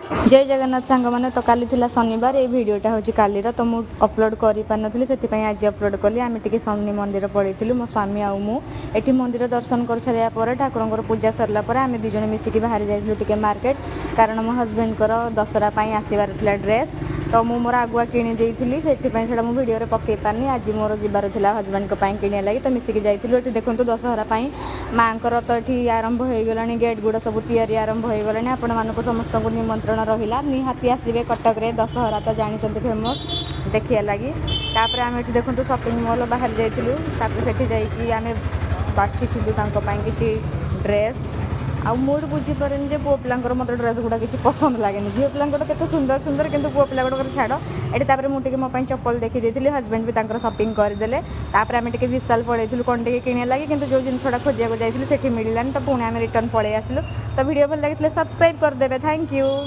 ଜୟ ଜଗନ୍ନାଥ ସାଙ୍ଗମାନେ। ତ କାଲି ଥିଲା ଶନିବାର। ଏଇ ଭିଡ଼ିଓଟା ହେଉଛି କାଲିର। ତ ମୁଁ ଅପଲୋଡ଼ କରିପାରିନଥିଲି, ସେଥିପାଇଁ ଆଜି ଅପଲୋଡ଼ କଲି। ଆମେ ଟିକେ ଶନି ମନ୍ଦିର ପଳେଇଥିଲୁ, ମୋ ସ୍ୱାମୀ ଆଉ ମୁଁ। ଏଠି ମନ୍ଦିର ଦର୍ଶନ କରିସାରିବା ପରେ, ଠାକୁରଙ୍କର ପୂଜା ସରିଲା ପରେ ଆମେ ଦୁଇ ଜଣ ମିଶିକି ବାହାରି ଯାଇଥିଲୁ ଟିକେ ମାର୍କେଟ, କାରଣ ମୋ ହଜବେଣ୍ଡଙ୍କର ଦଶହରା ପାଇଁ ଆସିବାର ଥିଲା ଡ୍ରେସ୍। ତ ମୁଁ ମୋର ଆଗୁଆ କିଣି ଦେଇଥିଲି, ସେଥିପାଇଁ ସେଇଟା ମୁଁ ଭିଡ଼ିଓରେ ପକାଇ ପାରିନି। ଆଜି ମୋର ଯିବାର ଥିଲା ହଜବେଣ୍ଡଙ୍କ ପାଇଁ କିଣିବା ଲାଗି, ତ ମିଶିକି ଯାଇଥିଲୁ। ଏଠି ଦେଖନ୍ତୁ, ଦଶହରା ପାଇଁ ମାଆଙ୍କର ତ ଏଠି ଆରମ୍ଭ ହେଇଗଲାଣି, ଗେଟ୍ ଗୁଡ଼ା ସବୁ ତିଆରି ଆରମ୍ଭ ହେଇଗଲାଣି। ଆପଣମାନଙ୍କୁ ସମସ୍ତଙ୍କୁ ନିମନ୍ତ୍ରଣ ରହିଲା, ନିହାତି ଆସିବେ। କଟକରେ ଦଶହରା ତ ଜାଣିଛନ୍ତି, ଫେମସ୍ ଦେଖିବା ଲାଗି। ତାପରେ ଆମେ ଏଠି ଦେଖନ୍ତୁ, ସପିଂ ମଲ୍ ବାହାରି ଯାଇଥିଲୁ। ତାପରେ ସେଠି ଯାଇକି ଆମେ ବାଛିଥିଲୁ ତାଙ୍କ ପାଇଁ କିଛି ଡ୍ରେସ୍। ଆଉ ମୁଁ ଏଠି ବୁଝିପାରେନି ଯେ ପୁଅ ପିଲାଙ୍କର ମୋତେ ଡ୍ରେସ୍ ଗୁଡ଼ା କିଛି ପସନ୍ଦ ଲାଗେନି। ଝିଅ ପିଲାଙ୍କର କେତେ ସୁନ୍ଦର ସୁନ୍ଦର, କିନ୍ତୁ ପୁଅ ପିଲା ଗୁଡ଼ାକର ଛାଡ଼। ଏଠି ତାପରେ ମୁଁ ଟିକେ ମୋ ପାଇଁ ଚପଲ ଦେଖିଦେଇଥିଲି, ହଜବେଣ୍ଡ ବି ତାଙ୍କର ସପିଂ କରିଦେଲେ। ତାପରେ ଆମେ ଟିକେ ବିଶାଲ ପଳେଇଥିଲୁ କ'ଣ ଟିକେ କିଣିବା ଲାଗି, କିନ୍ତୁ ଯେଉଁ ଜିନିଷଟା ଖୋଜିବାକୁ ଯାଇଥିଲୁ ସେଠି ମିଳିଲାନି। ତ ପୁଣି ଆମେ ରିଟର୍ନ ପଳେଇ ଆସିଲୁ। ତ ଭିଡ଼ିଓ ଭଲ ଲାଗିଥିଲେ ସବସ୍କ୍ରାଇବ୍ କରିଦେବେ। Thank you.